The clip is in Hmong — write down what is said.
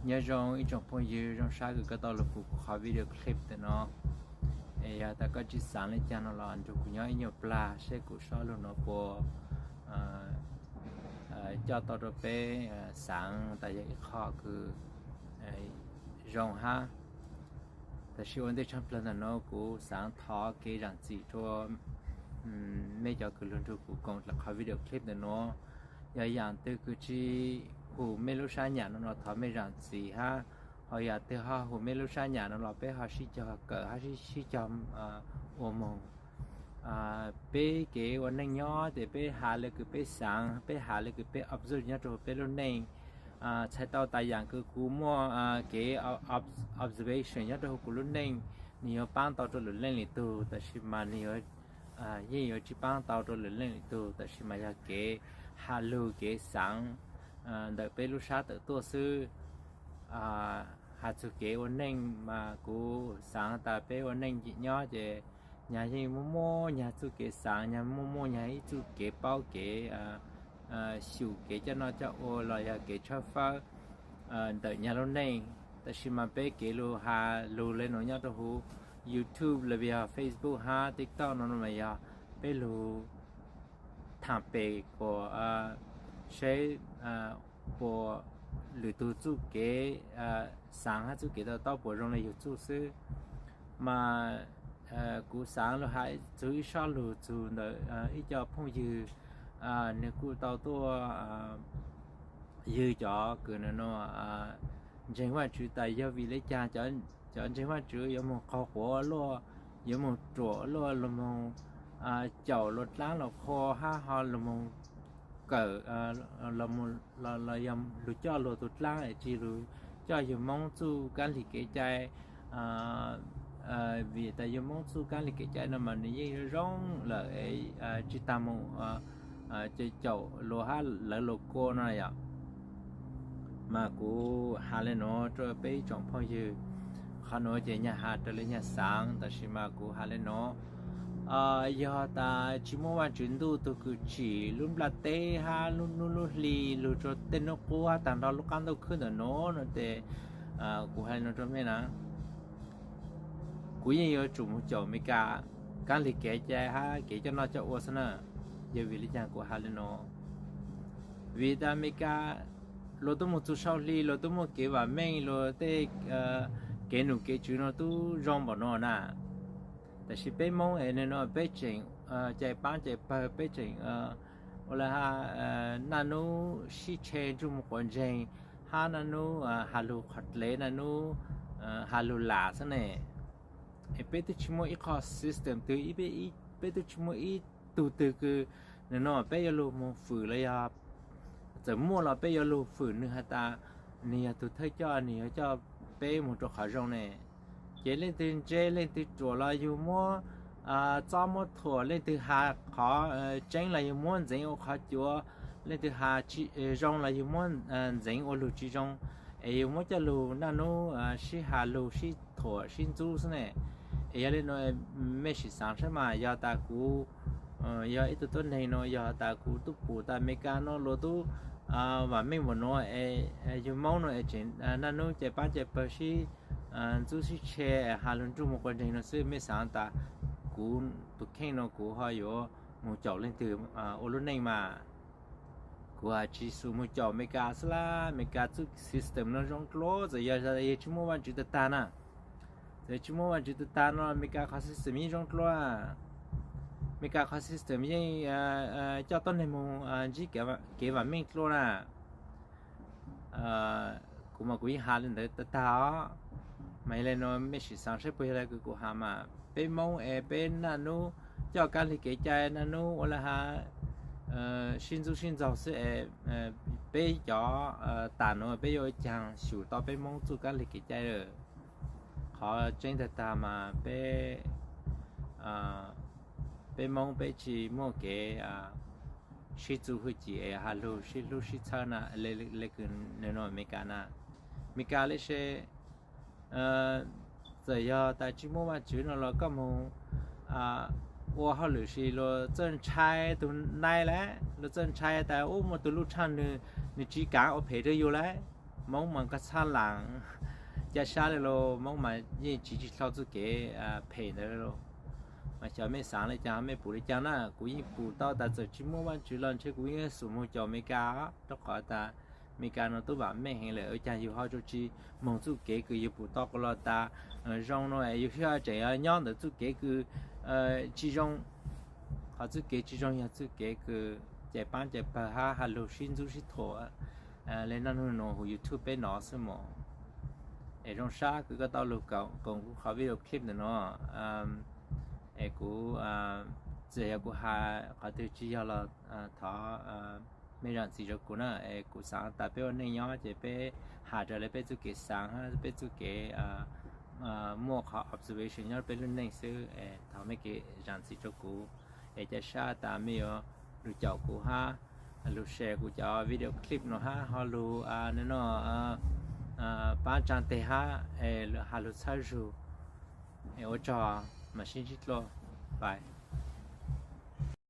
Nyob zoo ib tsoom phooj ywg, zoo sab kws koj tau los pum kuv qhov video clip ntawm no. Es yog tas koj tsis xaav le caag no los nrug kuv nyob ib nyuag plag seb kuv suav lug no puas coj tau rua peb xaav tas yog ib qho kws zoo hab. Tab sis ua ntej tshaj plawg ntawm no kuv xaav thov kev zaam txim rua mej cov kws lug nrug kuv koom dlha qhov video clip ntawm no. Yog yaam twg kws tsis hum mej lub sab nyam no los thov mej zaam txim hab, ho yaam twg ho hum mej lub sab nyam no los peb ho sib cog kawm hab sib cog ua moog. Peb kev ua neej nyob ces peb has le kws peb xaav, peb has le kws peb observe nyob rua huv peb lub neej. Txhais tau tas yaam kws kuv muaj kev observation nyob rua huv kuv lub neej, nwg yuav paab tau rua lwm leej lwm tug, tab sis mas nwg yeej yuav tsis paab tau rua lwm leej lwm tug, tab sis mas yog kev has lug kev xaav ntawm peb lub sab tawm tuaj xwb. Has txug kev ua neej mas kuv xaav tas peb ua neej nyob ces nyag yeej muaj muaj nyag txuj kev xaav, nyag muaj muaj nyag ib txuj kev paub kev xyum kev coj noj coj ua los yog kev tshawb fawb ntawm nyag lub neej. Tab sis mas peb kev lug has lug le nuav nyob rua huv YouTube los yog Facebook hab TikTok no mas yog peb lug thaam pem kuas seb puas lwm tug txuj kev xaav hab txuj kev to taub puas zoo le yug txuj xwb. Mas kuv xaav lug has txug ib sob lug txug ntawm ib co phooj ywg, nwg kuj tau tuaj ywg cov kws nwg nuav ntseeg Vaajtswv tas yog vim le caag cov ntseeg Vaajtswv yuav moog qaug quav luaj, yuav moog ruam luaj, lug moog caum luag dlaab los qhua hab ho lug moog kawm los yog lug coj luag tug dlaab es tsis lug coj yug Moob txuj kaab lig kev cai. Vim tas yug Moob txuj kaab lig kev cai no mas nwg yeej zoo lawm, tsis taag moog caum luag hab lawv luag kua no yom. Mas kuv has le nuav rua peb ib tsoom phooj ywg, qhov nuav ces nyag has raws le nyag xaav, tab sis mas kuv has le nuav, yog tas tsis muaj Vaajtswv ntuj tug kws tsim lub nplaj teb hab lub nub lub hli lug rua tej nub qub hab taag nrho lub qaab ntuj khwb ntawm nuav no tes, kuv has le nuav rua mej na, kuv yeej yuav tsum moog caum Amelikas kaab lig kev cai hab kev coj noj coj ua xwb na. Yog vim le caag kuv has le nuav? Vim tas Amelikas luag tub moog txug sau hli, luag tub muaj kev vaam meej, luag tej kev num kev tswv no tub zoo npaum no na. Tab sis peb Moob es nwg nuav peb tseem cai paab cai pawg, peb tseem ua le ha naj nub sib tshe ntsej muag quav ntseg, hab naj nub has lug qhov dlev, naj nub has lug lam xwb ne. Es peb twb tsis muaj ib qho system twg, peb twb tsis muaj ib tug twg kws nwg nuav peb yuav lug moog fwm los yog txawm muaj los peb yuav lug fwm nwg has tas nwg yog tug thawj coj, nwg yuav coj peb moog rua qhov zoo ne. Ces leej twg ntse leej twg ruam los yug muab txob muab thuam, leej twg has qhov tseeb los yug muab ntxeev ua qhov cuav, leej twg has zoo los yug muab ntxeev ua lug tsis zoo, es yug muab coj lug naj nub sib has lug sib thuam sib ntxub xwb ne. Es yog le nuav mej sim xaav saib mas, yog tas kuv yog ib tug tuab neeg nuav, yog tas kuv tub pum tas Amelikas nuav luag tub vaam meej npaum nuav es yug Moob nuav es tseem naj nub cai paab cai pawg sib ntxub sib tshe, has lug ntsej muag quav ntseg nuav xwb, mej xaav tas kuv tus kheej nuav kuv ho yuav moog caum leej twg ua lub neej mas? Kuv has tsis xus moog caum Amelikas xwb lawm. Amelikas txuj system nuav zoo dlua, txawm yog tsis muaj Vaajtswv tag tag na. Txawm tsis muaj Vaajtswv tag tag no Amelikas qhov system yeej zoo dlua. Amelikas qhov system yeej coj tuab neeg moog ntsib kev vaam meej dlua na. Kuv mas kuv yeej has le ntawd tag tag os. Mas yog le nuav mej sim xaav saib puas yog le kws kuv has mas, peb Moob es peb naj nub coj kaab lig kev cai, naj nub ua le has sib ntxub sib ntxaug xwb es peb cov tas nuav peb yuav caag xyum tau peb Moob txuj kaab lig kev cai lawm? Qhov tseeb tag tag mas peb, peb Moob peb tsis muaj kev sib txuj hwj chim es has lug sib hlub sib txhawb na, le kws nwg nuav Amelikas na. Amelikas le se txawm yog tas tsis muaj Vaajtswv no los koj moog ua hauj lwm sis luag txawj ntshai tug nai lawm, luag txawj ntshai tas ub muaj tug luj tshaaj nwg, nwg tsis kaav ua phem rua yug lawm. Moob mas koj txhab laas ca sab le lauj, Moob mas yeej tsiv tsis dlhau txuj kev phem ntawd lauj. Mas xyov mej xaav le caag, mej pum le caag na, kuv yeej pum tau tas txawm tsis muaj Vaajtswv los ntshe kuv yeej xum moog caum Amelikas, rua qhov tas Amelikas nuav tub vaam meej heev lawm, ua caag yug ho tsi moog txuj kev kws yug pum tau kuv los tas zoo no, yug thiaj tseem nyob ntawm txuj kev kws tsi zoo. Qhov txuj kev tsi zoo yog txuj kev kws cais paab cais pawg hab has lug sib ntxub sib thuam le naj nug nuav huv YouTube peb no xwb mog. Es zoo sab kws koj tau lug koom kuv qhov video clip ntawm no. Es kuv, txawm yog kuv has qhov twg tsi yog los thov mej zaam txim rua kuv na. Es kuv xaav tas peb ua neej nyob ces peb has raws le peb txuj kev xaav hab peb txuj kev muaj qhov observation nyob rua peb lub neej xwb. Thov mej kev zaam txim rua kuv. Es ca sab tas mej yuav lug caum kuv hab lug share kuv cov video clip no hab ho lug no paab tsaa teg hab has lug txhawb zug. Es ua tsaug, maam sib ntsib dlua, bye.